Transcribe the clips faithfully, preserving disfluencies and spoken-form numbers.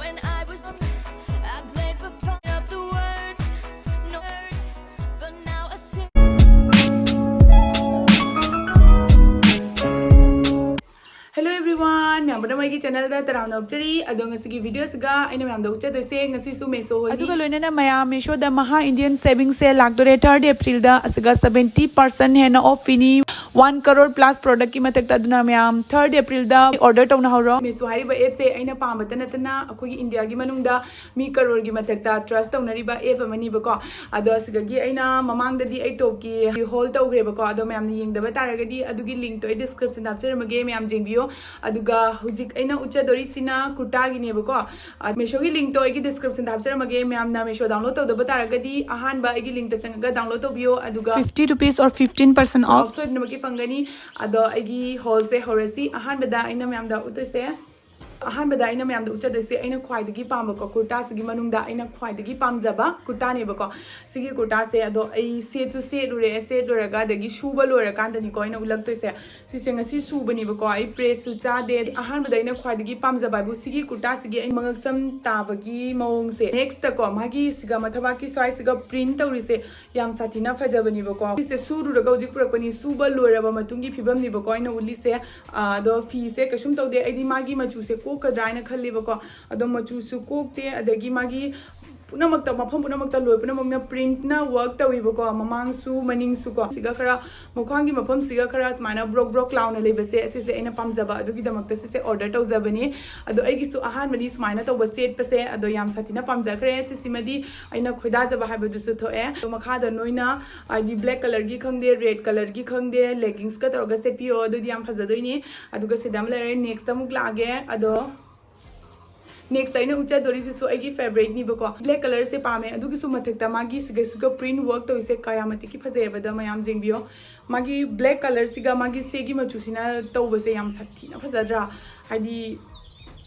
And I was, I played for fun of the words, no, but now I see. Hello everyone, ꯃꯌꯥꯝ ꯄꯨꯝꯅꯃꯛꯀꯤ ꯆꯦꯅꯦꯜꯗ ꯇꯔꯥꯝꯅ ꯑꯣꯛꯆꯔꯤ꯫ ꯑꯗꯣ ꯉꯁꯤꯒꯤ ꯚꯤꯗꯤꯑꯣꯁꯤꯒ ꯑꯩꯅ ꯃꯌꯥꯝꯗ ꯎꯠꯆꯗꯣꯏꯁꯦ ꯉꯁꯤꯁꯨ ꯃꯦꯁꯣ ꯍꯣꯂꯤ꯫ ꯑꯗꯨꯒ ꯂꯣꯏꯅꯅ ꯃꯌꯥꯝ ꯃꯦꯁꯣꯗ ꯃꯍꯥ ꯏꯟꯗꯤꯌꯟ ꯁꯦꯚꯤꯡꯁꯦ ꯂꯥꯛꯇꯣꯔꯦ ꯊꯥꯔꯠ ꯑꯦꯄ꯭ꯔꯤꯜꯗ꯫ ꯑꯁꯤꯒ ꯁꯚꯦꯟꯇꯤ ꯄꯥꯔꯁꯦꯟ ꯍꯦꯟꯅ ꯑꯣꯐ ꯄꯤꯅꯤ꯫ ꯋꯥꯟ ꯀꯔꯣꯔ ꯄ꯭ꯂꯁ ꯄ꯭ꯔꯣꯗꯛꯀꯤ ꯃꯊꯛꯇ꯫ ꯑꯗꯨꯅ ꯃꯌꯥꯝ ꯊꯥꯔꯠ ꯑꯦꯄ꯭ꯔꯤꯜꯗ ꯑꯣꯔꯗꯔ ꯇꯧꯅꯍꯧꯔꯣ꯫ ꯃꯦꯁꯣ ꯍꯥꯏꯔꯤꯕ ꯑꯦꯞꯁꯦ ꯑꯩꯅ ꯄꯥꯝꯕꯇ ꯅꯠꯇꯅ ꯑꯩꯈꯣꯏꯒꯤ ꯏꯟꯗꯤꯌꯥꯒꯤ ꯃꯅꯨꯡꯗ ꯃꯤ ꯀꯔꯣꯔꯒꯤ ꯃꯊꯛꯇ ꯇ꯭ꯔꯁ ꯇꯧꯅꯔꯤꯕ ꯑꯦꯞ ꯑꯃꯅꯤꯕꯀꯣ꯫ ꯑꯗꯣ ꯑꯁꯤꯗꯒꯤ ꯑꯩꯅ ꯃꯃꯥꯡꯗꯗꯤ ꯑꯩ ꯇꯣꯞꯀꯤ ꯍꯣꯜ ꯇꯧꯈ꯭ꯔꯦꯕꯀꯣ꯫ ꯑꯗꯣ ꯃꯌꯥꯝꯅ ꯌꯦꯡꯗꯕ ꯇꯥꯔꯒꯗꯤ ꯑꯗꯨꯒꯤ ꯂꯤꯡꯛꯇꯣ ꯑꯩ ꯗꯤꯁꯀ꯭ꯔꯤꯞꯁꯟꯗ ꯍꯥꯞꯆꯔꯝꯃꯒꯦ, ꯃꯌꯥꯝ ꯌꯦꯡꯕꯤꯌꯣ꯫ ꯑꯗꯨꯒ ꯍꯧꯖꯤꯛ ꯑꯩꯅ ꯎꯠꯆꯗꯣꯔꯤꯁꯤꯅ ꯀꯨꯔꯇꯥꯒꯤꯅꯦꯕꯀꯣ꯫ ꯑ, ꯃꯦꯁꯣꯒꯤ ꯂꯤꯡꯛꯇꯣ ꯑꯩꯒꯤ ꯗꯤꯁꯀ꯭ꯔꯤꯞꯁꯟꯗ ꯍꯥꯞꯆꯔꯝꯃꯒꯦ꯫ ꯃꯌꯥꯝꯅ ꯃꯦꯁꯣ ꯗꯥꯎꯟꯂꯣꯗ ꯇꯧꯗꯕ ꯇꯥꯔꯒꯗꯤ ꯑꯍꯥꯟꯕ ꯑꯩꯒꯤ ꯂꯤꯡꯛꯇ ꯆꯪꯉꯒ ꯗꯥꯎꯟꯂꯣꯗ ꯇꯧꯕꯤꯌꯣ꯫ ꯑꯗꯨꯒ fifty rupees or fifteen percent off ꯁꯣꯏꯗꯅꯃꯛꯀꯤ ꯐꯪꯒꯅꯤ꯫ ꯑꯗꯣ ꯑꯩꯒꯤ ꯍꯣꯜꯁꯦ ꯍꯧꯔꯁꯤ꯫ ꯑꯍꯥꯟꯕꯗ ꯑꯩꯅ ꯃꯌꯥꯝꯗ ꯎꯠꯇꯣꯏꯁꯦ, ꯑꯍꯥꯟꯕꯗ ꯑꯩꯅ ꯃꯌꯥꯝꯗ ꯎꯠꯆꯗꯣꯏꯁꯦ ꯑꯩꯅ ꯈ꯭ꯋꯥꯏꯗꯒꯤ ꯄꯥꯝꯕꯀꯣ, ꯀꯨꯔꯇꯥꯁꯤꯒꯤ ꯃꯅꯨꯡꯗ ꯑꯩꯅ ꯈ꯭ꯋꯥꯏꯗꯒꯤ ꯄꯥꯝꯖꯕ ꯀꯨꯔꯇꯥꯅꯦꯕꯀꯣ꯫ ꯁꯤꯒꯤ ꯀꯨꯔꯇꯥꯁꯦ ꯑꯗꯣ ꯑꯩ ꯁꯦꯠꯁꯨ ꯁꯦꯠꯂꯨꯔꯦ, ꯁꯦꯠꯂꯨꯔꯒ ꯑꯗꯒꯤ ꯁꯨꯕ ꯂꯣꯏꯔꯀꯥꯟꯗꯅꯤꯀꯣ ꯑꯩꯅ ꯎꯠꯂꯛꯇꯣꯏꯁꯦ꯫ ꯁꯤꯁꯦ ꯉꯁꯤ ꯁꯨꯕꯅꯦꯕꯀꯣ, ꯑꯩ ꯄ꯭ꯔꯦꯁꯁꯨ ꯆꯥꯗꯦ꯫ ꯑꯍꯥꯟꯕꯗ ꯑꯩꯅ ꯈ꯭ꯋꯥꯏꯗꯒꯤ ꯄꯥꯝꯖꯕ ꯍꯥꯏꯕꯨ ꯁꯤꯒꯤ ꯀꯨꯔꯇꯥꯁꯤꯒꯤ ꯑꯩ ꯃꯉꯛꯁꯝ ꯇꯥꯕꯒꯤ ꯃꯑꯣꯡꯁꯦ꯫ ꯅꯦꯛꯁꯇꯀꯣ ꯃꯥꯒꯤ ꯁꯤꯒ ꯃꯊꯕꯥꯛꯀꯤ ꯁ꯭ꯋꯥꯏꯁꯤꯒ ꯄ꯭ꯔꯤꯟ ꯇꯧꯔꯤꯁꯦ ꯌꯥꯝ ꯁꯥꯊꯤꯅ ꯐꯖꯕꯅꯦꯕꯀꯣ꯫ ꯁꯤꯁꯦ ꯁꯨꯔꯨꯔꯒ ꯍꯧꯖꯤꯛ ꯄꯨꯔꯛꯄꯅꯤ, ꯁꯨꯕ ꯂꯣꯏꯔꯕ ꯃꯇꯨꯡꯒꯤ ꯐꯤꯕꯝꯅꯦꯕꯀꯣ ꯑꯩꯅ ꯎꯠꯂꯤꯁꯦ꯫ ꯑꯥ, ꯑꯗꯣ ꯐꯤꯁꯦ ꯀꯩꯁꯨꯝ ꯇꯧꯗꯦ, ꯑꯩꯗꯤ ꯃꯥꯒꯤ ꯃꯆꯨꯁꯦ ꯀꯣꯛꯀꯗ꯭ꯔꯥ ꯍꯥꯏꯅ ꯈꯜꯂꯦꯕꯀꯣ꯫ ꯑꯗꯣ ꯃꯆꯨꯁꯨ ꯀꯣꯛꯇꯦ, ꯑꯗꯒꯤ ꯃꯥꯒꯤ ꯄꯨꯝꯅꯃꯛꯇ, ꯃꯐꯝ ꯄꯨꯝꯅꯃꯛꯇ ꯂꯣꯏ ꯄꯨꯝꯅꯃꯛꯅ ꯄ꯭ꯔꯤꯟꯠꯅ ꯋꯔꯛ ꯇꯧꯏꯕꯀꯣ, ꯃꯃꯥꯡꯁꯨ ꯃꯅꯤꯡꯁꯨꯀꯣ꯫ ꯁꯤꯒ ꯈꯔ ꯃꯈ꯭ꯋꯥꯡꯒꯤ ꯃꯐꯝꯁꯤꯒ ꯈꯔ ꯁꯨꯃꯥꯏꯅ ꯕ꯭ꯔꯣꯛ ꯕ꯭ꯔꯣꯛ ꯂꯥꯎꯅ ꯂꯩꯕꯁꯦ, ꯑꯁꯤꯁꯦ ꯑꯩꯅ ꯄꯥꯝꯖꯕ, ꯑꯗꯨꯒꯤꯗꯃꯛꯇ ꯁꯤꯁꯦ ꯑꯣꯔꯗꯔ ꯇꯧꯖꯕꯅꯤ꯫ ꯑꯗꯣ ꯑꯩꯒꯤꯁꯨ ꯑꯍꯥꯟꯕꯅꯤ ꯁꯨꯃꯥꯏꯅ ꯇꯧꯕ ꯁꯦꯠꯄꯁꯦ, ꯑꯗꯣ ꯌꯥꯝ ꯁꯥꯊꯤꯅ ꯄꯥꯝꯖꯈ꯭ꯔꯦ꯫ ꯁꯤꯁꯤꯃꯗꯤ ꯑꯩꯅ ꯈꯣꯏꯗꯥꯖꯕ ꯍꯥꯏꯕꯗꯨꯁꯨ ꯊꯣꯛꯑꯦ꯫ ꯑꯗꯣ ꯃꯈꯥꯗ ꯅꯣꯏꯅ ꯍꯥꯏꯗꯤ ꯕ꯭ꯂꯦꯛ ꯀꯂꯔꯒꯤ ꯈꯪꯗꯦ, ꯔꯦꯗ ꯀꯂꯔꯒꯤ ꯈꯪꯗꯦ, ꯂꯦꯒꯤꯡꯁꯀ ꯇꯧꯔꯒ ꯁꯦꯠꯄꯤꯌꯣ, ꯑꯗꯨꯗꯤ ꯌꯥꯝ ꯐꯖꯗꯣꯏꯅꯤ꯫ ꯑꯗꯨꯒ ꯁꯤꯗ ꯑꯃ ꯂꯩꯔꯦ, ꯅꯦꯛꯁꯇ ꯑꯃꯨꯛ ꯂꯥꯛꯑꯒꯦ꯫ ꯑꯗꯣ ꯅꯦꯛꯁ ꯑꯩꯅ ꯎꯠꯆꯗꯣꯔꯤꯁꯤꯁꯨ ꯑꯩꯒꯤ ꯐꯦꯕꯔꯦꯠꯅꯤꯕꯀꯣ꯫ ꯕ꯭ꯂꯦꯛ ꯀꯂꯔꯁꯦ ꯄꯥꯝꯃꯦ, ꯑꯗꯨꯒꯤꯁꯨ ꯃꯊꯛꯇ ꯃꯥꯒꯤ ꯁꯤꯒ ꯁꯤꯒ ꯄ꯭ꯔꯤꯟ ꯋꯔꯛ ꯇꯧꯔꯤꯁꯦ ꯀꯌꯥ ꯃꯇꯤꯛꯀꯤ ꯐꯖꯩꯑꯕꯗ ꯃꯌꯥꯝ ꯌꯦꯡꯕꯤꯌꯣ꯫ ꯃꯥꯒꯤ ꯕ꯭ꯂꯦꯛ ꯀꯂꯔꯁꯤꯒ ꯃꯥꯒꯤ ꯁꯦꯒꯤ ꯃꯆꯨꯁꯤꯅ ꯇꯧꯕꯁꯦ ꯌꯥꯝ ꯁꯥꯊꯤꯅ ꯐꯖꯗ꯭ꯔꯥ? ꯍꯥꯏꯗꯤ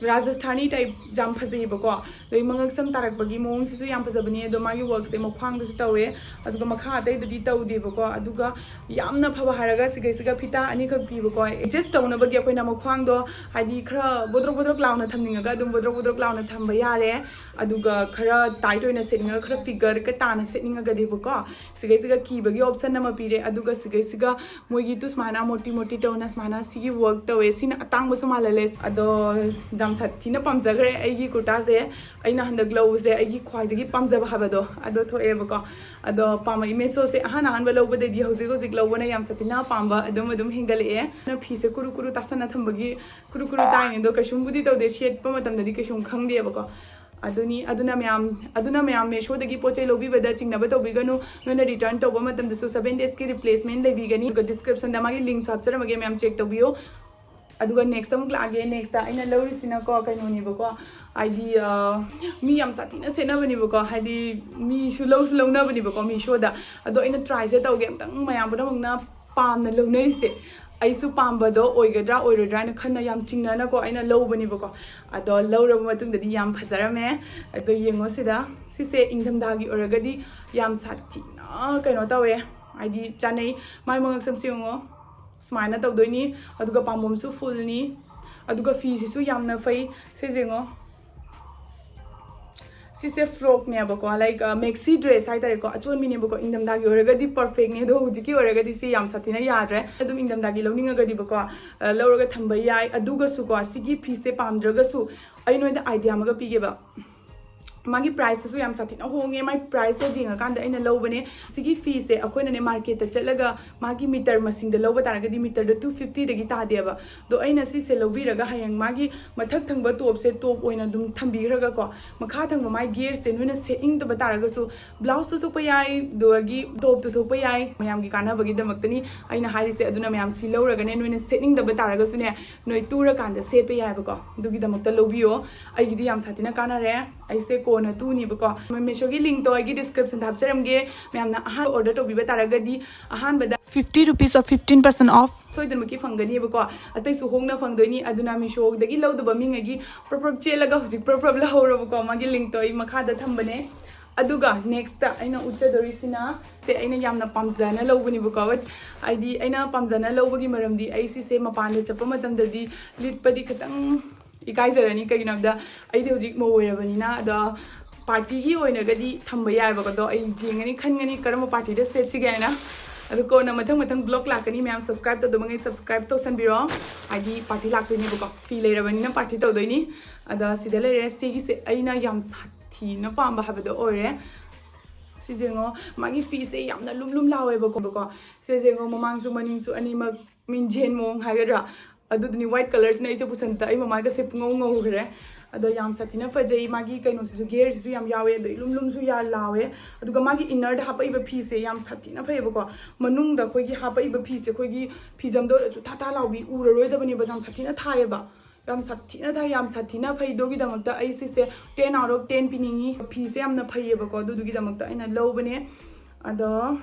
ꯔꯥꯖꯁꯊꯥꯅꯤ ꯇꯥꯏꯞ ꯌꯥꯝ ꯐꯖꯩꯌꯦꯕꯀꯣ꯫ ꯑꯗꯩ ꯃꯉꯛꯁꯝ ꯇꯥꯔꯛꯄꯒꯤ ꯃꯑꯣꯡꯁꯤꯁꯨ ꯌꯥꯝ ꯐꯖꯕꯅꯦ꯫ ꯑꯗꯣ ꯃꯥꯒꯤ ꯋꯔꯛꯁꯦ ꯃꯈ꯭ꯋꯥꯡꯗꯁꯨ ꯇꯧꯋꯦ, ꯑꯗꯨꯒ ꯃꯈꯥ ꯑꯇꯩꯗꯗꯤ ꯇꯧꯗꯦꯕꯀꯣ꯫ ꯑꯗꯨꯒ ꯌꯥꯝꯅ ꯐꯕ ꯍꯥꯏꯔꯒ ꯁꯤꯒꯩꯁꯤꯒ ꯐꯤꯇꯥ ꯑꯅꯤꯈꯛ ꯄꯤꯕꯀꯣ꯫ ꯑꯦꯗꯖꯁ ꯇꯧꯅꯕꯒꯤ ꯑꯩꯈꯣꯏꯅ ꯃꯈ꯭ꯋꯥꯡꯗꯣ ꯍꯥꯏꯗꯤ ꯈꯔ ꯕꯣꯗ꯭ꯔꯣꯛ ꯕꯣꯗ꯭ꯔꯣꯛ ꯂꯥꯎꯅ ꯊꯝꯅꯤꯡꯉꯒ ꯑꯗꯨꯝ ꯕꯣꯗ꯭ꯔꯣꯛ ꯕꯣꯗ꯭ꯔꯣꯛ ꯂꯥꯎꯅ ꯊꯝꯕ ꯌꯥꯔꯦ꯫ ꯑꯗꯨꯒ ꯈꯔ ꯇꯥꯏꯠ ꯑꯣꯏꯅ ꯁꯦꯠꯅꯤꯡꯉꯒ ꯈꯔ ꯐꯤꯒꯔꯒ ꯇꯥꯅ ꯁꯦꯠꯅꯤꯡꯉꯒꯗꯤꯕꯀꯣ, ꯁꯤꯒꯩꯁꯤꯒ ꯀꯤꯕꯒꯤ ꯑꯣꯞꯁꯟ ꯑꯃ ꯄꯤꯔꯦ꯫ ꯑꯗꯨꯒ ꯁꯤꯒꯩꯁꯤꯒ ꯃꯣꯏꯒꯤꯗꯨ ꯁꯨꯃꯥꯏꯅ ꯃꯣꯇꯤ ꯃꯣꯇꯤ ꯇꯧꯅ ꯁꯨꯃꯥꯏꯅ ꯁꯤꯒꯤ ꯋꯔꯛ ꯇꯧꯋꯦ꯫ ꯁꯤꯅ ꯑꯇꯥꯡꯕꯁꯨ ꯃꯥꯜꯍꯜꯂꯦ꯫ ꯑꯗꯣ ꯌꯥꯝ ꯁꯥꯊꯤꯅ ꯄꯥꯝꯖꯈ꯭ꯔꯦ ꯑꯩꯒꯤ ꯀꯨꯔꯇꯥꯁꯦ꯫ ꯑꯩꯅ ꯍꯟꯗꯛ ꯂꯧꯕꯁꯦ ꯑꯩꯒꯤ ꯈ꯭ꯋꯥꯏꯗꯒꯤ ꯄꯥꯝꯖꯕ ꯍꯥꯏꯕꯗꯣ ꯑꯗꯣ ꯊꯣꯛꯑꯦꯕꯀꯣ꯫ ꯑꯗꯣ ꯄꯥꯝꯃꯛꯏ ꯃꯦꯁꯣꯁꯦ ꯑꯍꯥꯟ ꯑꯍꯥꯟꯕ ꯂꯧꯕꯗꯩꯗꯤ ꯍꯧꯖꯤꯛ ꯍꯧꯖꯤꯛ ꯂꯧꯕꯅ ꯌꯥꯝ ꯁꯥꯊꯤꯅ ꯄꯥꯝꯕ ꯑꯗꯨꯝ ꯑꯗꯨꯝ ꯍꯦꯟꯒꯠꯂꯛꯑꯦ꯫ ꯑꯗꯨꯅ ꯐꯤꯁꯦ ꯀꯨꯔꯨ ꯀꯨꯔꯨ ꯇꯥꯁꯟꯅ ꯊꯝꯕꯒꯤ ꯀꯨꯔꯨ ꯀꯨꯔꯨ ꯇꯥꯏꯅꯦ꯫ ꯑꯗꯣ ꯀꯩꯁꯨꯝꯕꯨꯗꯤ ꯇꯧꯗꯦ, ꯁꯦꯠꯄ ꯃꯇꯝꯗꯗꯤ ꯀꯩꯁꯨꯝ ꯈꯪꯗꯦꯕꯀꯣ꯫ ꯑꯗꯨꯅꯤ꯫ ꯑꯗꯨꯅ ꯃꯌꯥꯝ, ꯑꯗꯨꯅ ꯃꯌꯥꯝ ꯃꯦꯁꯣꯗꯒꯤ ꯄꯣꯠ ꯆꯩ ꯂꯧꯕꯤꯕꯗ ꯆꯤꯡꯅꯕ ꯇꯧꯕꯤꯒꯅꯨ꯫ ꯅꯣꯏꯅ ꯔꯤꯇꯔꯟ ꯇꯧꯕ ꯃꯇꯝꯗꯁꯨ ꯁꯚꯦꯟ ꯗꯦꯖꯀꯤ ꯔꯤꯄ꯭ꯂꯦꯁꯃꯦꯟ ꯂꯩꯕꯤꯒꯅꯤ꯫ ꯑꯗꯨꯒ ꯗꯤꯁꯀ꯭ꯔꯤꯞꯁꯟꯗ ꯃꯥꯒꯤ ꯂꯤꯡꯛꯁꯨ ꯍꯥꯞꯆꯔꯝꯃꯒꯦ, ꯃꯌꯥꯝ ꯆꯦꯛ ꯇꯧꯕꯤꯌꯨ꯫ ꯑꯗꯨꯒ ꯅꯦꯛꯁꯇ ꯑꯃꯨꯛ ꯂꯥꯛꯑꯒꯦ꯫ ꯅꯦꯛꯁꯇ ꯑꯩꯅ ꯂꯧꯔꯤꯁꯤꯅꯀꯣ ꯀꯩꯅꯣꯅꯦꯕꯀꯣ, ꯍꯥꯏꯗꯤ ꯑ, ꯃꯤ ꯌꯥꯝ ꯁꯥꯊꯤꯅ ꯁꯦꯠꯅꯕꯅꯦꯕꯀꯣ, ꯍꯥꯏꯗꯤ ꯃꯤꯁꯨ ꯂꯧꯁꯨ ꯂꯧꯅꯕꯅꯦꯕꯀꯣ ꯃꯤꯁꯣꯗ꯫ ꯑꯗꯣ ꯑꯩꯅ ꯇ꯭ꯔꯥꯏꯁꯦ ꯇꯧꯒꯦ ꯑꯝꯇꯪ, ꯃꯌꯥꯝ ꯄꯨꯝꯅꯃꯛꯅ ꯄꯥꯝꯅ ꯂꯧꯅꯔꯤꯁꯦ꯫ ꯑꯩꯁꯨ ꯄꯥꯝꯕꯗꯣ ꯑꯣꯏꯒꯗ꯭ꯔꯥ ꯑꯣꯏꯔꯣꯏꯗ꯭ꯔꯥ ꯍꯥꯏꯅ ꯈꯟꯅ ꯌꯥꯝ ꯆꯤꯡꯅꯅꯀꯣ ꯑꯩꯅ ꯂꯧꯕꯅꯦꯕꯀꯣ꯫ ꯑꯗꯣ ꯂꯧꯔꯕ ꯃꯇꯨꯡꯗꯗꯤ ꯌꯥꯝ ꯐꯖꯔꯝꯃꯦ꯫ ꯑꯗꯣ ꯌꯦꯡꯉꯣ ꯁꯤꯗ, ꯁꯤꯁꯦ ꯏꯪꯊꯝꯊꯥꯒꯤ ꯑꯣꯏꯔꯒꯗꯤ ꯌꯥꯝ ꯁꯥꯊꯤꯅ ꯀꯩꯅꯣ ꯇꯧꯋꯦ, ꯍꯥꯏꯗꯤ ꯆꯥꯅꯩ꯫ ꯃꯥꯏ ꯃꯉꯛꯁꯝꯁꯦ ꯌꯦꯡꯉꯣ, ꯁꯨꯃꯥꯏꯅ ꯇꯧꯗꯣꯏꯅꯤ꯫ ꯑꯗꯨꯒ ꯄꯥꯝꯕꯣꯝꯁꯨ ꯐꯨꯜꯅꯤ꯫ ꯑꯗꯨꯒ ꯐꯤꯁꯤꯁꯨ ꯌꯥꯝꯅ ꯐꯩ꯫ ꯁꯤꯁꯦ ꯌꯦꯡꯉꯣ, ꯁꯤꯁꯦ ꯐ꯭ꯔꯣꯛꯅꯦꯕꯀꯣ, ꯂꯥꯏꯛ ꯃꯦꯛꯁꯤ ꯗ꯭ꯔꯦꯁ ꯍꯥꯏꯇꯥꯔꯦꯀꯣ, ꯑꯆꯣꯟꯕꯤꯅꯦꯕꯀꯣ꯫ ꯏꯪꯊꯝꯊꯥꯒꯤ ꯑꯣꯏꯔꯒꯗꯤ ꯄꯔꯐꯦꯛꯅꯦ, ꯑꯗꯣ ꯍꯧꯖꯤꯛꯀꯤ ꯑꯣꯏꯔꯒꯗꯤ ꯁꯤ ꯌꯥꯝ ꯁꯥꯊꯤꯅ ꯌꯥꯗ꯭ꯔꯦ꯫ ꯑꯗꯨꯝ ꯏꯪꯊꯝꯊꯥꯒꯤ ꯂꯧꯅꯤꯡꯉꯒꯗꯤꯕꯀꯣ, ꯑ, ꯂꯧꯔꯒ ꯊꯝꯕ ꯌꯥꯏ꯫ ꯑꯗꯨꯒꯁꯨꯀꯣ, ꯁꯤꯒꯤ ꯐꯤꯁꯦ ꯄꯥꯝꯗ꯭ꯔꯒꯁꯨ ꯑꯩ ꯅꯣꯏꯗ ꯑꯥꯏꯗꯤꯌꯥ ꯑꯃꯒ ꯄꯤꯒꯦꯕ꯫ ꯃꯥꯒꯤ ꯄ꯭ꯔꯥꯏꯁꯇꯨꯁꯨ ꯌꯥꯝ ꯁꯥꯊꯤꯅ ꯍꯣꯡꯉꯦ꯫ ꯃꯥꯏ ꯄ꯭ꯔꯥꯏꯁꯇ ꯌꯦꯡꯉꯀꯥꯟꯗ ꯑꯩꯅ ꯂꯧꯕꯅꯦ꯫ ꯁꯤꯒꯤ ꯐꯤꯁꯦ ꯑꯩꯈꯣꯏꯅꯅꯦ ꯃꯥꯔꯀꯦꯠꯇ ꯆꯠꯂꯒ ꯃꯥꯒꯤ ꯃꯤꯇꯔ ꯃꯁꯤꯡꯗ ꯂꯧꯕ ꯇꯥꯔꯒꯗꯤ ꯃꯤꯇꯔꯗ ꯇꯨ ꯐꯤꯐꯇꯤꯗꯒꯤ ꯇꯥꯗꯦꯕ꯫ ꯑꯗꯣ ꯑꯩꯅ ꯁꯤꯁꯦ ꯂꯧꯕꯤꯔꯒ ꯍꯌꯦꯡ ꯃꯥꯒꯤ ꯃꯊꯛ ꯊꯪꯕ ꯇꯣꯞꯁꯦ ꯇꯣꯞ ꯑꯣꯏꯅ ꯑꯗꯨꯝ ꯊꯝꯕꯤꯈ꯭ꯔꯒꯀꯣ, ꯃꯈꯥ ꯊꯪꯕ ꯃꯥꯏ ꯒꯤꯌꯔꯁꯦ ꯅꯣꯏꯅ ꯁꯦꯠꯅꯤꯡꯗꯕ ꯇꯥꯔꯒꯁꯨ ꯕ꯭ꯂꯥꯎꯁꯇꯨ ꯊꯣꯛꯄ ꯌꯥꯏ, ꯑꯗꯨꯗꯒꯤ ꯇꯣꯞꯇꯨ ꯊꯣꯛꯄ ꯌꯥꯏ꯫ ꯃꯌꯥꯝꯒꯤ ꯀꯥꯟꯅꯕꯒꯤꯗꯃꯛꯇꯅꯤ ꯑꯩꯅ ꯍꯥꯏꯔꯤꯁꯦ꯫ ꯑꯗꯨꯅ ꯃꯌꯥꯝ ꯁꯤ ꯂꯧꯔꯒꯅꯦ, ꯅꯣꯏꯅ ꯁꯦꯠꯅꯤꯡꯗꯕ ꯇꯥꯔꯒꯁꯨꯅꯦ, ꯅꯣꯏ ꯇꯨꯔꯀꯥꯟꯗ ꯁꯦꯠꯄ ꯌꯥꯏꯕꯀꯣ꯫ ꯑꯗꯨꯒꯤꯗꯃꯛꯇ ꯂꯧꯕꯤꯌꯣ꯫ ꯑꯩꯒꯤꯗꯤ ꯌꯥꯝ ꯁꯥꯊꯤꯅ ꯀꯥꯟꯅꯔꯦ꯫ ꯑꯩꯁꯦ ꯀꯣꯟ ꯀꯣꯟꯅ ꯇꯨꯅꯦꯕꯀꯣ꯫ ꯃꯦꯁꯣꯒꯤ ꯂꯤꯡꯇꯣ ꯑꯩꯒꯤ ꯗꯤꯁꯀ꯭ꯔꯤꯞꯁꯟꯗ ꯍꯥꯞꯆꯔꯝꯒꯦ꯫ ꯃꯌꯥꯝꯅ ꯑꯍꯥꯟꯕ ꯑꯣꯔꯗꯔ ꯇꯧꯕꯤꯕ ꯇꯥꯔꯒꯗꯤ ꯑꯍꯥꯟꯕꯗ fifty rupees or fifteen percent off ꯁꯣꯏꯗꯅꯃꯛꯀꯤ ꯐꯪꯒꯅꯤꯕꯀꯣ꯫ ꯑꯇꯩꯁꯨ ꯍꯣꯡꯅ ꯐꯪꯗꯣꯏꯅꯤ꯫ ꯑꯗꯨꯅ ꯃꯤꯁꯣꯗꯒꯤ ꯂꯧꯗꯕ ꯃꯤꯉꯩꯒꯤ ꯄ꯭ꯔꯞ ꯄ꯭ꯔꯞ ꯆꯦꯜꯂꯒ ꯍꯧꯖꯤꯛ ꯄ꯭ꯔꯞ ꯄ꯭ꯔꯞ ꯂꯧꯍꯧꯔꯣꯕꯀꯣ꯫ ꯃꯥꯒꯤ ꯂꯤꯡꯇꯣ ꯑꯩ ꯃꯈꯥꯗ ꯊꯝꯕꯅꯦ꯫ ꯑꯗꯨꯒ ꯅꯦꯛꯁꯇ ꯑꯩꯅ ꯎꯠꯆꯗꯣꯔꯤꯁꯤꯅ ꯁꯦ ꯑꯩꯅ ꯌꯥꯝꯅ ꯄꯥꯝꯖꯅ ꯂꯧꯕꯅꯦꯕꯀꯣ꯫ ꯍꯥꯏꯗꯤ ꯑꯩꯅ ꯄꯥꯝꯖꯅ ꯂꯧꯕꯒꯤ ꯃꯔꯝꯗꯤ ꯑꯩ ꯁꯤꯁꯦ ꯃꯄꯥꯟꯗ ꯆꯠꯄ ꯃꯇꯝꯗꯗꯤ ꯂꯤꯠꯄꯗꯤ ꯈꯤꯇꯪ ꯏꯀꯥꯏꯖꯔꯅꯤ꯫ ꯀꯩꯒꯤꯅꯣ ꯍꯥꯏꯕꯗ ꯑꯩꯗꯤ ꯍꯧꯖꯤꯛ ꯃꯧ ꯑꯣꯏꯔꯕꯅꯤꯅ꯫ ꯑꯗꯣ ꯄꯥꯔꯇꯤꯒꯤ ꯑꯣꯏꯅꯒꯗꯤ ꯊꯝꯕ ꯌꯥꯏꯕꯀꯣ꯫ ꯑꯗꯣ ꯑꯩ ꯌꯦꯡꯒꯅꯤ, ꯈꯟꯒꯅꯤ ꯀꯔꯝꯕ ꯄꯥꯔꯇꯤꯗ ꯁꯦꯠꯁꯤꯒꯦ ꯍꯥꯏꯅ꯫ ꯑꯗꯣ ꯀꯣꯟꯅ ꯃꯊꯪ ꯃꯊꯪ ꯕ꯭ꯂꯣꯛ ꯂꯥꯛꯀꯅꯤ꯫ ꯃꯌꯥꯝ ꯁꯕꯁꯀ꯭ꯔꯥꯏꯕ ꯇꯧꯗꯕꯉꯩ ꯁꯕꯁꯀ꯭ꯔꯥꯏꯕ ꯇꯧꯁꯟꯕꯤꯔꯣ꯫ ꯍꯥꯏꯗꯤ ꯄꯥꯔꯇꯤ ꯂꯥꯛꯇꯣꯏꯅꯦꯕꯀꯣ꯫ ꯐꯤ ꯂꯩꯔꯕꯅꯤꯅ ꯄꯥꯔꯇꯤ ꯇꯧꯗꯣꯏꯅꯤ꯫ ꯑꯗꯣ ꯁꯤꯗ ꯂꯩꯔꯦ꯫ ꯁꯤꯒꯤꯁꯦ ꯑꯩꯅ ꯌꯥꯝ ꯁꯥꯊꯤꯅ ꯄꯥꯝꯕ ꯍꯥꯏꯕꯗꯣ ꯑꯣꯏꯔꯦ꯫ ꯁꯤꯁꯦ ꯌꯦꯡꯉꯣ, ꯃꯥꯒꯤ ꯐꯤꯁꯦ ꯌꯥꯝꯅ ꯂꯨꯝ ꯂꯨꯝ ꯂꯥꯎꯋꯦꯕꯀꯣ꯫ ꯁꯤꯁꯦ ꯌꯦꯡꯉꯣ, ꯃꯃꯥꯡꯁꯨ ꯃꯅꯤꯡꯁꯨ ꯑꯅꯤꯃꯛ ꯃꯤꯡꯖꯦꯟ ꯃꯑꯣꯡ ꯍꯥꯏꯒꯗ꯭ꯔꯥ, ꯑꯗꯨꯗꯨꯅꯤ꯫ ꯋꯥꯏꯠ ꯀꯂꯔꯁꯤꯅ ꯑꯩꯁꯦ ꯄꯨꯁꯟꯇ ꯑꯩ ꯃꯃꯥꯏꯒꯁꯦ ꯄꯨꯡꯉꯧ ꯉꯧꯈ꯭ꯔꯦ꯫ ꯑꯗꯣ ꯌꯥꯝ ꯁꯥꯊꯤꯅ ꯐꯖꯩ꯫ ꯃꯥꯒꯤ ꯀꯩꯅꯣꯁꯤꯁꯨ, ꯒꯦꯔꯁꯤꯁꯨ ꯌꯥꯝ ꯌꯥꯎꯋꯦ, ꯑꯗꯩ ꯂꯨꯝ ꯂꯨꯝꯁꯨ ꯌꯥꯝ ꯂꯥꯎꯋꯦ꯫ ꯑꯗꯨꯒ ꯃꯥꯒꯤ ꯏꯟꯅꯔꯗ ꯍꯥꯞꯄꯛꯏꯕ ꯐꯤꯁꯦ ꯌꯥꯝ ꯁꯥꯊꯤꯅ ꯐꯩꯌꯦꯕꯀꯣ꯫ ꯃꯅꯨꯡꯗ ꯑꯩꯈꯣꯏꯒꯤ ꯍꯥꯞꯄꯛꯏꯕ ꯐꯤꯁꯦ ꯑꯩꯈꯣꯏꯒꯤ ꯐꯤꯖꯝꯗ ꯑꯣꯏꯔꯁꯨ ꯊꯥ ꯊꯥ ꯂꯥꯎꯕꯤ ꯎꯔꯔꯣꯏꯗꯕꯅꯦꯕ, ꯌꯥꯝ ꯁꯥꯊꯤꯅ ꯊꯥꯏꯌꯦꯕ꯫ ꯌꯥꯝ ꯁꯥꯊꯤꯅ ꯊꯥꯏ, ꯌꯥꯝ ꯁꯥꯊꯤꯅ ꯐꯩ꯫ ꯑꯗꯨꯒꯤꯗꯃꯛꯇ ꯑꯩ ꯁꯤꯁꯦ ten out of ten ꯄꯤꯅꯤꯡꯉꯤ꯫ ꯐꯤꯁꯦ ꯌꯥꯝꯅ ꯐꯩꯌꯦꯕꯀꯣ, ꯑꯗꯨꯗꯨꯒꯤꯗꯃꯛꯇ ꯑꯩꯅ ꯂꯧꯕꯅꯦ꯫ ꯑꯗꯣ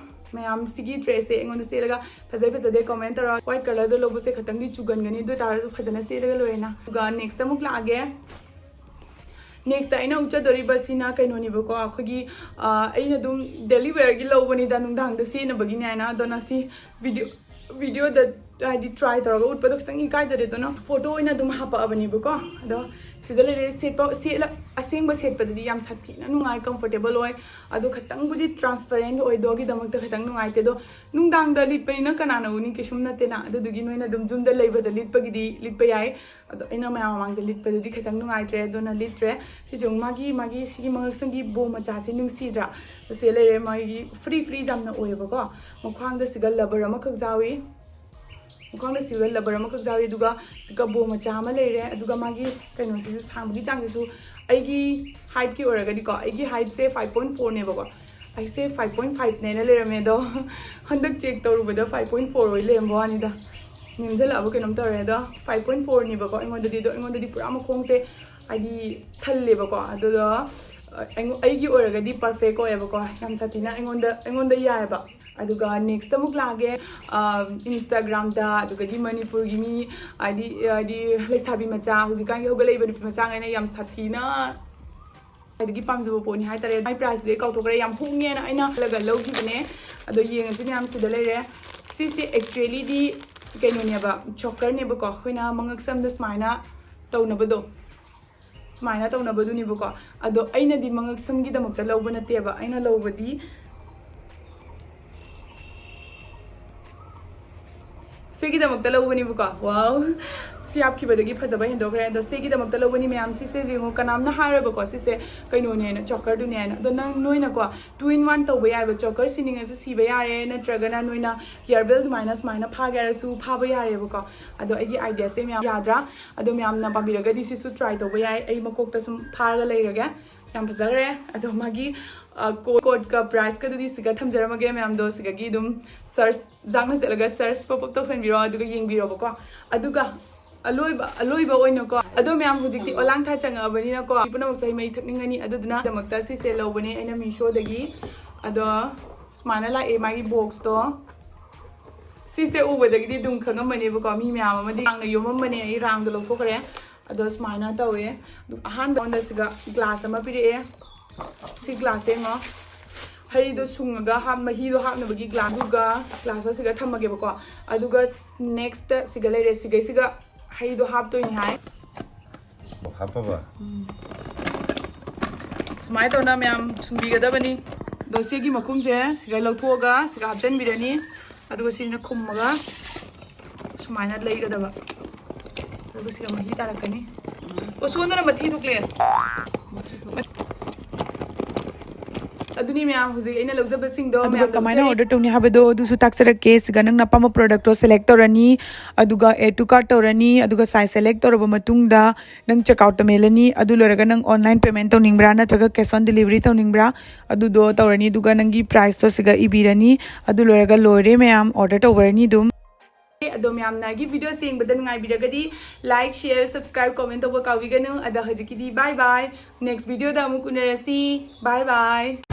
ꯃꯌꯥꯝ ꯁꯤꯒꯤ ꯗ꯭ꯔꯦꯁꯁꯦ ꯑꯩꯉꯣꯟꯗ ꯁꯦꯠꯂꯒ ꯐꯖꯩ ꯐꯖꯗꯦ ꯀꯣꯃꯦꯟ ꯇꯧꯔꯣ꯫ ꯋꯥꯏꯠ ꯀꯂꯔꯗ ꯂꯧꯕꯁꯦ ꯈꯤꯇꯪꯗꯤ ꯆꯨꯒꯟꯒꯅꯤ, ꯑꯗꯨ ꯑꯣꯏ ꯇꯥꯔꯁꯨ ꯐꯖꯅ ꯁꯦꯠꯂꯒ ꯂꯣꯏꯔꯦꯅ꯫ ꯑꯗꯨꯒ ꯅꯦꯛꯁꯇ ꯑꯃꯨꯛ ꯂꯥꯛꯑꯒꯦ꯫ ꯅꯦꯛꯁꯇ ꯑꯩꯅ ꯎꯠꯆꯗꯣꯔꯤꯕꯁꯤꯅ ꯀꯩꯅꯣꯅꯦꯕꯀꯣ, ꯑꯩꯈꯣꯏꯒꯤ, ꯑ, ꯑꯩꯅ ꯑꯗꯨꯝ ꯗꯦꯂꯤ ꯋꯦꯌꯔꯒꯤ ꯂꯧꯕꯅꯤꯗ, ꯅꯨꯡꯗꯥꯡꯗ ꯁꯦꯠꯅꯕꯒꯤꯅꯦ ꯍꯥꯏꯅ꯫ ꯑꯗꯣ ꯅꯁꯤ ꯚꯤꯗꯤꯑꯣ, ꯚꯤꯗꯤꯑꯣꯗ ꯍꯥꯏꯗꯤ ꯇ꯭ꯔꯥꯏ ꯇꯧꯔꯒ ꯎꯠꯄꯗꯣ ꯈꯤꯇꯪ ꯏꯀꯥꯏꯖꯔꯦꯗꯅ, ꯐꯣꯇꯣ ꯑꯣꯏꯅ ꯑꯗꯨꯝ ꯍꯥꯄꯛꯑꯕꯅꯦꯕꯀꯣ꯫ ꯑꯗꯣ ꯁꯤꯗ ꯂꯩꯔꯦ꯫ ꯁꯦꯠꯄ, ꯁꯦꯠꯂ-, ꯑꯁꯦꯡꯕ ꯁꯦꯠꯄꯗꯗꯤ ꯌꯥꯝ ꯁꯥꯊꯤꯅ ꯅꯨꯡꯉꯥꯏ, ꯀꯝꯐꯣꯔꯇꯦꯕꯜ ꯑꯣꯏ꯫ ꯑꯗꯣ ꯈꯤꯇꯪꯕꯨꯗꯤ ꯇ꯭ꯔꯥꯟꯁꯄꯔꯦꯟ ꯑꯣꯏꯗꯣꯒꯤꯗꯃꯛꯇ ꯈꯤꯇꯪ ꯅꯨꯡꯉꯥꯏꯇꯦ꯫ ꯑꯗꯣ ꯅꯨꯡꯗꯥꯡꯗ ꯂꯤꯠꯄꯅꯤꯅ ꯀꯅꯥꯅ ꯎꯅꯤ? ꯀꯩꯁꯨꯝ ꯅꯠꯇꯦꯅ꯫ ꯑꯗꯨꯗꯨꯒꯤ ꯅꯣꯏꯅ ꯑꯗꯨꯝ ꯌꯨꯝꯗ ꯂꯩꯕꯗ ꯂꯤꯠꯄꯒꯤꯗꯤ ꯂꯤꯠꯄ ꯌꯥꯏ꯫ ꯑꯗꯣ ꯑꯩꯅ ꯃꯌꯥꯝ ꯃꯃꯥꯡꯗ ꯂꯤꯠꯄꯗꯨꯗꯤ ꯈꯤꯇꯪ ꯅꯨꯡꯉꯥꯏꯇ꯭ꯔꯦ, ꯑꯗꯨꯅ ꯂꯤꯠꯇ꯭ꯔꯦ꯫ ꯁꯤꯁꯨ ꯃꯥꯒꯤ, ꯃꯥꯒꯤ ꯁꯤꯒꯤ ꯃꯉꯛꯁꯪꯒꯤ ꯕꯣ ꯃꯆꯥꯁꯦ ꯅꯨꯡꯁꯤꯗ꯭ꯔꯥ? ꯑꯁꯤ ꯂꯩꯔꯦ꯫ ꯃꯥꯒꯤ ꯐ꯭ꯔꯤ ꯐ꯭ꯔꯤ ꯌꯥꯝꯅ ꯑꯣꯏꯌꯦꯕꯀꯣ꯫ ꯃꯈ꯭ꯋꯥꯡꯗ ꯁꯤꯒ ꯂꯕꯔ ꯑꯃꯈꯛ ꯌꯥꯎꯏ꯫ ꯃꯈ꯭ꯋꯥꯡꯗ ꯁꯤꯒ ꯂꯕꯔ ꯑꯃꯈꯛ ꯌꯥꯎꯏ, ꯑꯗꯨꯒ ꯁꯤꯒ ꯕꯣ ꯃꯆꯥ ꯑꯃ ꯂꯩꯔꯦ꯫ ꯑꯗꯨꯒ ꯃꯥꯒꯤ ꯀꯩꯅꯣꯁꯤꯁꯨ, ꯁꯥꯡꯕꯒꯤ ꯆꯥꯡꯁꯤꯁꯨ ꯑꯩꯒꯤ ꯍꯥꯏꯠꯀꯤ ꯑꯣꯏꯔꯒꯗꯤꯀꯣ, ꯑꯩꯒꯤ ꯍꯥꯏꯠꯁꯦ five point fourꯅꯦꯕꯀꯣ꯫ ꯑꯩꯁꯦ five point fiveꯅꯦꯅ ꯂꯩꯔꯝꯃꯦ, ꯑꯗꯣ ꯍꯟꯗꯛ ꯆꯦꯛ ꯇꯧꯔꯨꯕꯗ five point four ꯑꯣꯏ ꯂꯩꯔꯝꯕ ꯋꯥꯅꯤꯗ꯫ ꯅꯦꯝꯖꯜꯂꯛꯑꯕ ꯀꯩꯅꯣꯝ ꯇꯧꯔꯦ꯫ ꯑꯗꯣ five point fourꯅꯦꯕꯀꯣ ꯑꯩꯉꯣꯟꯗꯗꯤ꯫ ꯑꯗꯣ ꯑꯩꯉꯣꯟꯗꯗꯤ ꯄꯨꯔꯥ ꯃꯈꯣꯡꯁꯦ ꯍꯥꯏꯗꯤ ꯊꯜꯂꯦꯕꯀꯣ꯫ ꯑꯗꯨꯗꯣ ꯑꯩꯉꯣ- ꯑꯩꯒꯤ ꯑꯣꯏꯔꯒꯗꯤ ꯄꯔꯐꯦꯛ ꯑꯣꯏꯌꯦꯕꯀꯣ, ꯌꯥꯝ ꯁꯥꯊꯤꯅ ꯑꯩꯉꯣꯟꯗ ꯑꯩꯉꯣꯟꯗ ꯌꯥꯏꯑꯕ꯫ ꯑꯗꯨꯒ ꯅꯦꯛꯁꯇ ꯑꯃꯨꯛ ꯂꯥꯛꯑꯒꯦ, ꯏꯟꯁꯇꯥꯒ꯭ꯔꯥꯝꯗ, ꯑꯗꯨꯗꯒꯤ ꯃꯅꯤꯄꯨꯔꯒꯤ ꯃꯤ, ꯍꯥꯏꯗꯤ ꯍꯥꯏꯗꯤ ꯂꯩꯁꯥꯕꯤ ꯃꯆꯥ, ꯍꯧꯖꯤꯛꯀꯥꯟꯒꯤ ꯍꯧꯒꯠꯂꯛꯏꯕ ꯅꯨꯄꯤ ꯃꯆꯥꯉꯩꯅ ꯌꯥꯝ ꯁꯥꯊꯤꯅ ꯈ꯭ꯋꯥꯏꯗꯒꯤ ꯄꯥꯝꯖꯕ ꯄꯣꯠꯅꯤ ꯍꯥꯏꯇꯥꯔꯦ꯫ ꯃꯥꯏ ꯄ꯭ꯔꯥꯏꯁꯁꯤꯗꯤ ꯑꯩ ꯀꯥꯎꯊꯣꯛꯈ꯭ꯔꯦ, ꯌꯥꯝ ꯍꯣꯡꯉꯦꯅ ꯑꯩꯅ ꯈꯜꯂꯒ ꯂꯧꯈꯤꯕꯅꯦ꯫ ꯑꯗꯣ ꯌꯦꯡꯉꯁꯤ ꯃꯌꯥꯝ, ꯁꯤꯗ ꯂꯩꯔꯦ꯫ ꯁꯤꯁꯦ ꯑꯦꯛꯆꯨꯋꯦꯂꯤꯗꯤ ꯀꯩꯅꯣꯅꯦꯕ, ꯆꯣꯀꯔꯅꯦꯕꯀꯣ, ꯑꯩꯈꯣꯏꯅ ꯃꯉꯛ ꯁꯝꯗ ꯁꯨꯃꯥꯏꯅ ꯇꯧꯅꯕꯗꯣ, ꯁꯨꯃꯥꯏꯅ ꯇꯧꯅꯕꯗꯨꯅꯦꯕꯀꯣ꯫ ꯑꯗꯣ ꯑꯩꯅꯗꯤ ꯃꯉꯛ ꯁꯝꯒꯤꯗꯃꯛꯇ ꯂꯧꯕ ꯅꯠꯇꯦꯕ, ꯑꯩꯅ ꯂꯧꯕꯗꯤ ꯁꯤꯒꯤꯗꯃꯛꯇ ꯂꯧꯕꯅꯦꯕꯀꯣ꯫ ꯋꯥꯎ, ꯁꯤ ꯍꯥꯞꯈꯤꯕꯗꯒꯤ ꯐꯖꯕ ꯍꯦꯟꯗꯣꯛꯈ꯭ꯔꯦ꯫ ꯑꯗꯣ ꯁꯤꯒꯤꯗꯃꯛꯇ ꯂꯧꯕꯅꯤ ꯃꯌꯥꯝ꯫ ꯁꯤꯁꯦ ꯌꯦꯡꯉꯣ, ꯀꯅꯥꯝꯅ ꯍꯥꯏꯔꯣꯏꯕꯀꯣ ꯁꯤꯁꯦ ꯀꯩꯅꯣꯅꯦꯅ, ꯆꯣꯀꯔꯗꯨꯅꯦꯅ꯫ ꯑꯗꯣ ꯅꯪ ꯅꯣꯏꯅꯀꯣ two in one ꯇꯧꯕ ꯌꯥꯏꯕ, ꯆꯣꯀꯔ ꯁꯤꯅꯤꯡꯉꯁꯨ ꯁꯤꯕ ꯌꯥꯔꯦ, ꯅꯠꯇ꯭ꯔꯒꯅ ꯅꯣꯏꯅ ꯍꯤꯌꯔ ꯕꯦꯜ ꯑꯗꯨꯃꯥꯏꯅ ꯁꯨꯃꯥꯏꯅ ꯐꯥꯒꯦ ꯍꯥꯏꯔꯁꯨ ꯐꯥꯕ ꯌꯥꯔꯦꯕꯀꯣ꯫ ꯑꯗꯣ ꯑꯩꯒꯤ ꯑꯥꯏꯗꯤꯌꯥꯁꯦ ꯃꯌꯥꯝ ꯌꯥꯗ꯭ꯔꯥ? ꯑꯗꯣ ꯃꯌꯥꯝꯅ ꯄꯥꯝꯕꯤꯔꯒꯗꯤ ꯁꯤꯁꯨ ꯇ꯭ꯔꯥꯏ ꯇꯧꯕ ꯌꯥꯏ꯫ ꯑꯩ ꯃꯀꯣꯛꯇ ꯁꯨꯝ ꯐꯥꯔꯒ ꯂꯩꯔꯒꯦ꯫ ꯌꯥꯝ ꯐꯖꯈ꯭ꯔꯦ꯫ ꯑꯗꯣ ꯃꯥꯒꯤ ꯀꯣꯠꯀ ꯄ꯭ꯔꯥꯏꯁꯀꯗꯨꯗꯤ ꯁꯤꯒ ꯊꯝꯖꯔꯝꯃꯒꯦ꯫ ꯃꯌꯥꯝꯗꯣ ꯁꯤꯗꯒꯤ ꯑꯗꯨꯝ ꯁꯔꯁ ꯖꯥꯡꯅ ꯆꯠꯂꯒ ꯁꯔꯁ ꯄꯞ ꯄꯞ ꯇꯧꯁꯟꯕꯤꯔꯣ, ꯑꯗꯨꯒ ꯌꯦꯡꯕꯤꯔꯣꯕꯀꯣ꯫ ꯑꯗꯨꯒ ꯑꯂꯣꯏꯕ ꯑꯂꯣꯏꯕ ꯑꯣꯏꯅꯀꯣ, ꯑꯗꯣ ꯃꯌꯥꯝ ꯍꯧꯖꯤꯛꯇꯤ ꯑꯣꯂꯥꯡ ꯊꯥ ꯆꯪꯉꯛꯑꯕꯅꯤꯅꯀꯣ, ꯃꯤ ꯄꯨꯝꯅꯃꯛꯁꯦ ꯍꯩ ꯃꯍꯤ ꯊꯛꯅꯤꯡꯉꯅꯤ꯫ ꯑꯗꯨꯗꯨꯅ ꯗꯃꯛꯇ ꯁꯤꯁꯦ ꯂꯧꯕꯅꯦ ꯑꯩꯅ ꯃꯤꯁꯣꯗꯒꯤ꯫ ꯑꯗꯣ ꯁꯨꯃꯥꯏꯅ ꯂꯥꯛꯑꯦ ꯃꯥꯒꯤ ꯕꯣꯛꯁꯇꯣ꯫ ꯁꯤꯁꯦ ꯎꯕꯗꯒꯤꯗꯤ ꯑꯗꯨꯝ ꯈꯪꯉꯝꯃꯅꯦꯕꯀꯣ, ꯃꯤ ꯃꯌꯥꯝ ꯑꯃꯗꯤ ꯔꯥꯡꯅ ꯌꯣꯝꯃꯝꯕꯅꯦ, ꯑꯩ ꯔꯥꯡꯗ ꯂꯧꯊꯣꯛꯈ꯭ꯔꯦ꯫ ꯑꯗꯣ ꯁꯨꯃꯥꯏꯅ ꯇꯧꯋꯦ꯫ ꯑꯗꯨ ꯑꯍꯥꯟꯕ ꯑꯩꯉꯣꯟꯗ ꯁꯤꯒ ꯒ꯭ꯂꯥꯁ ꯑꯃ ꯄꯤꯔꯛꯑꯦ꯫ ꯁꯤ ꯒ꯭ꯂꯥꯁꯁꯦ ꯌꯦꯡꯉꯣ, ꯍꯩꯗꯣ ꯁꯨꯡꯉꯒ ꯍꯥꯞ ꯃꯍꯤꯗꯣ ꯍꯥꯞꯅꯕꯒꯤ ꯒ꯭ꯂꯥꯁ, ꯑꯗꯨꯒ ꯒ꯭ꯂꯥꯁꯇꯣ ꯁꯤꯒ ꯊꯝꯃꯒꯦꯕꯀꯣ꯫ ꯑꯗꯨꯒ ꯅꯦꯛꯁꯇ ꯁꯤꯒ ꯂꯩꯔꯦ, ꯁꯤꯒꯩꯁꯤꯒ ꯍꯩꯗꯣ ꯍꯥꯞꯇꯣꯏꯅꯤ ꯍꯥꯏ꯫ ꯍꯥꯞꯄꯕ? ꯁꯨꯃꯥꯏꯅ ꯇꯧꯅ ꯃꯌꯥꯝ ꯁꯨꯝꯕꯤꯒꯗꯕꯅꯤ꯫ ꯑꯗꯣ ꯁꯤꯒꯤ ꯃꯈꯨꯝꯁꯦ ꯁꯤꯒ ꯂꯧꯊꯣꯛꯑꯒ ꯁꯤꯒ ꯍꯥꯞꯆꯤꯟꯕꯤꯔꯅꯤ꯫ ꯑꯗꯨꯒ ꯁꯤꯅ ꯈꯨꯝꯃꯒ ꯁꯨꯃꯥꯏꯅ ꯂꯩꯒꯗꯕ꯫ ꯑꯗꯨꯒ ꯁꯤꯒ ꯃꯍꯤ ꯇꯥꯔꯛꯀꯅꯤ꯫ ꯑꯣ, ꯁꯣꯝꯗꯅ ꯃꯊꯤ ꯊꯣꯛꯂꯦ꯫ ꯑꯗꯨꯅꯤ ꯃꯌꯥꯝ, ꯍꯧꯖꯤꯛ ꯑꯩꯅ ꯂꯧꯖꯕꯁꯤꯡꯗꯣ ꯑꯗꯨꯒ ꯃꯌꯥꯝ ꯀꯃꯥꯏꯅ ꯂꯧꯖꯔꯦ꯫ ꯑꯣꯔꯗꯔ ꯇꯧꯅꯤ ꯍꯥꯏꯕꯗꯣ ꯑꯗꯨꯁꯨ ꯇꯥꯛꯆꯔꯛꯀꯦ꯫ ꯁꯤꯒ ꯅꯪꯅ ꯑꯄꯥꯝꯕ ꯄ꯭ꯔꯣꯗꯛꯇꯣ ꯁꯦꯂꯦꯛ ꯇꯧꯔꯅꯤ, ꯑꯗꯨꯒ add to cart ꯇꯧꯔꯅꯤ, ꯑꯗꯨꯒ size select ꯇꯧꯔꯕ ꯃꯇꯨꯡꯗ ꯅꯪ ꯆꯦꯛꯑꯥꯎꯠꯇ ꯃꯦꯜꯂꯅꯤ꯫ ꯑꯗꯨ ꯂꯣꯏꯔꯒ ꯅꯪ online payment ꯇꯧꯅꯤꯡꯕ꯭ꯔꯥ ꯅꯠꯇ꯭ꯔꯒ cash on delivery ꯇꯧꯅꯤꯡꯕ꯭ꯔꯥ, ꯑꯗꯨꯗꯣ ꯇꯧꯔꯅꯤ꯫ ꯑꯗꯨꯒ ꯅꯪꯒꯤ ꯄ꯭ꯔꯥꯏꯁꯇꯣ ꯁꯤꯒ ꯏꯕꯤꯔꯅꯤ꯫ ꯑꯗꯨ ꯂꯣꯏꯔꯒ ꯂꯣꯏꯔꯦ ꯃꯌꯥꯝ, ꯑꯣꯔꯗꯔ ꯇꯧꯕꯤꯔꯅꯤ ꯑꯗꯨꯝ꯫ ꯑꯗꯣ ꯃꯌꯥꯝꯅ ꯑꯩꯒꯤ videoꯁꯦ ꯌꯦꯡꯕꯗ ꯅꯨꯡꯉꯥꯏꯕꯤꯔꯒꯗꯤ like, share, subscribe, comment ꯇꯧꯕ ꯀꯥꯎꯕꯤꯒꯅꯨ꯫ ꯑꯗꯣ ꯍꯧꯖꯤꯛꯀꯤꯗꯤ bye bye, next videoꯗ ꯑꯃꯨꯛ ꯎꯅꯔꯁꯤ꯫ Bye bye꯫